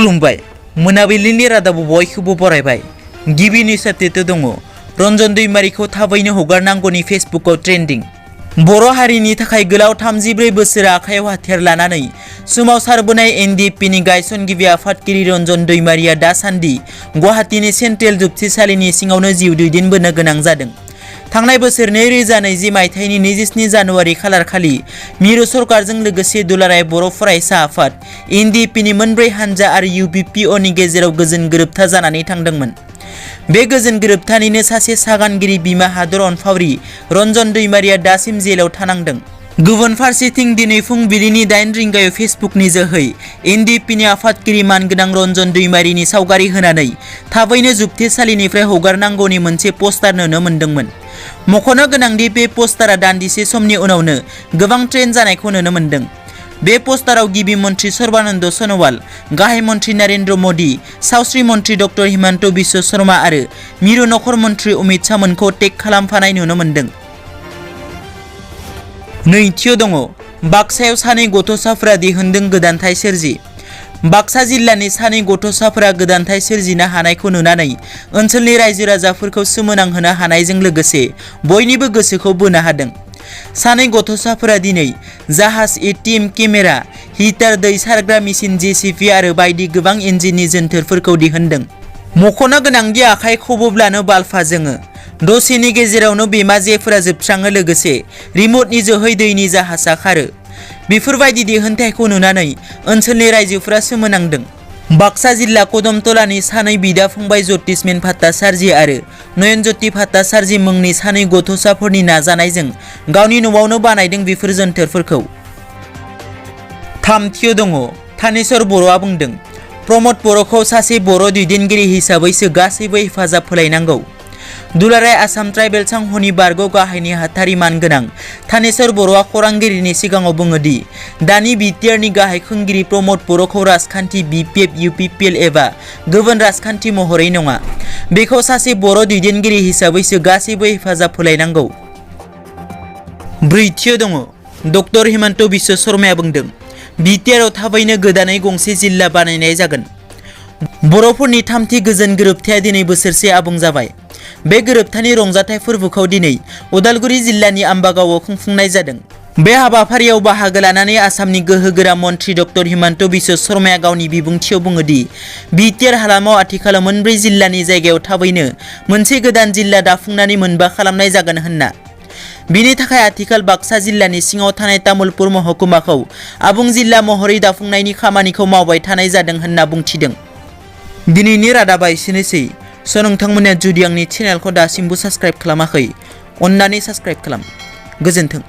खुलुमबाय मोनाबिलिनि रादाबो बयखौबो बरायबाय। गिबि निउस आपडेट दङ रन्जन दैमारिखौ थाबैनो हगारनांगौनि फेसबुकआव ट्रेन्डिं। बर' हारिनि थाखाय गोलाव 34 बोसोर आखायाव हाथियार लानानै सोमावसारबोनाय एनडिएफपिनि गायसनगिरि आफादगिरि रन्जन दैमारिया दासान्दि गुवाहाटीनि सेन्ट्रेल जुबथिसालिनि सिङावनो जिउ दैदेनबोनो गोनां जादों। थांनाय बोसोर 2020 मायथाइनि 27 जानुवारि खालारखालि मिरु सरकारजों लोगोसे दुलाराय बर' फरायसा आफाद एनडिएफपिनि मोनब्रै हानजा आरो इउपिपिअनि गेजेराव गोजोन गोरोबथा जानानै थांदोंमोन। बे गोजोन गोरोबथानिनो सासे सागानगिरि बिमा हादर अनफावरि रन्जन दैमारिया दासिम जेलाव थानांदों। गुबुन फारसेथिं दिनै फुंबिलिनि 8 रिंगायाव फेसबुकनि जोहै एनडिएफपिनि आफादगिरि मानगोनां रन्जन दैमारिनि सावगारि होनानै थाबैनो जुबथेसालिनिफ्राय हगारनांगौनि मोनसे पस्टार नुनो मोन्दोंमोन। मख'नो गोनांदि बे पस्टारा दान्दिसे समनि उनावनो गोबां ट्रेन्ड जानायखौ नुनो मोन्दों। बे पस्टाराव गिबि मन्त्रि सर्बानन्द सन'वाल, गाहाय मन्त्रि नरेन्द्र मोदी, सावस्रि मन्त्रि डक्टर हिमन्त बिश्व शर्मा आरो मिरु नखर मन्त्रि अमित शाहमोनखौ टेग खालामफानाय नुनो मोन्दों। नैथियाव दङ बाक्सायाव सानै गथ'साफोरा दिहुनदों गोदानथाय सोरजि। बाक्सा जिल्लानि सानै गथ'साफोरा गोदानथाय सोरजिनो हानायखौ नुनानै ओनसोलनि रायजो राजाफोरखौ सोमोनांहोनो हानायजों लोगोसे बयनिबो गोसोखौ बोनो हादों। सानै गथ'साफोरा दिनै जाहाज, एटिएम केमेरा, हिटार, दै सारग्रा मेसिन, जेसिपि आरो बायदि गोबां इन्जिननि जोनथोरफोरखौ दिहुनदों। मख'नो गोनांदि आखाइ खबोब्लानो बाल्बा जोङो। दसेनि गेजेरावनो बेमा जेफोरा जोबस्राङो, लोगोसे रिमटनि जोहै दैनि जाहाजआ खारो। बेफोरबायदि दिहुनथायखौ नुनानै ओनसोलनि रायजोफोरा सोमोनांदों। बाक्सा जिल्ला कदमतलानि सानै बिदा फंबाय ज्योतिषमेन भट्टाचार्य आरो नयनज्योति भट्टाचार्य मुंनि सानै गथ'साफोरनि नाजानायजों गावनि न'आवनो बानायदों बेफोर जोनथोरफोरखौ। थामथियाव दङ थानेश्वर बर'आ बुंदों प्रमद बर'खौ सासे बर' दैदेनगिरि हिसाबैसो गासैबो हेफाजाब होलायनांगौ। दुलाराय आसाम ट्राइबेल संघनि बारग' गाहाय नेहाथारि मानगोनां थानेश्वर बर'आ खौरांगिरिनि सिगाङाव बुङोदि दानि बिटिआरनि गाहाय खुंगिरि प्रमद बर'खौ राजखान्थि बिपिएफ, इउपिपिएल एबा गुबुन राजखान्थि महरै नङा, बेखौ सासे बर' दैदेनगिरि हिसाबैसो गासैबो हेफाजाब होलायनांगौ। ब्रैथियाव दङ डक्टर हिमन्त बिश्व शर्माया बुंदों बिटिआरआव थाबैनो गोदानै गंसे जिल्ला बानायनाय जागोन। बर'फोरनि थामथि गोजोन गोरोबथाया दिनै बोसोरसे आबुं जाबाय। बे गोरोबथानि रंजाथाइ फोरबोखौ दिनै उदालगुरि जिल्लानि आम्बागावआव खुंफुंनाय जादों। बे हाबाफारियाव बाहागो लानानै आसामनि गोहोगोरा मन्त्रि डक्टर हिमन्त बिश्व शर्माया गावनि बिबुंथियाव बुङोदि बिटिआर हालामाव आथिखालाव मोनब्रै जिल्लानि जायगायाव थाबैनो मोनसे गोदान जिल्ला दाफुंनानै मोनबा खालामनाय जागोन होनना। बिनि थाखाय आथिखाल बाक्सा जिल्लानि सिङाव थानाय तामुलपुर महकुमाखौ आबुं जिल्ला महरै दाफुंनायनि खामानिखौ मावबाय थानाय जादों होनना बुंथिदों। दिनैनि रादाबा एसेनोसै। नोंथांमोना जुदि आंनि चेनेलखौ दासिमबो साबस्क्राइब खालामाखै, अन्नानै साबस्क्राइब खालाम। गोजोन्थों।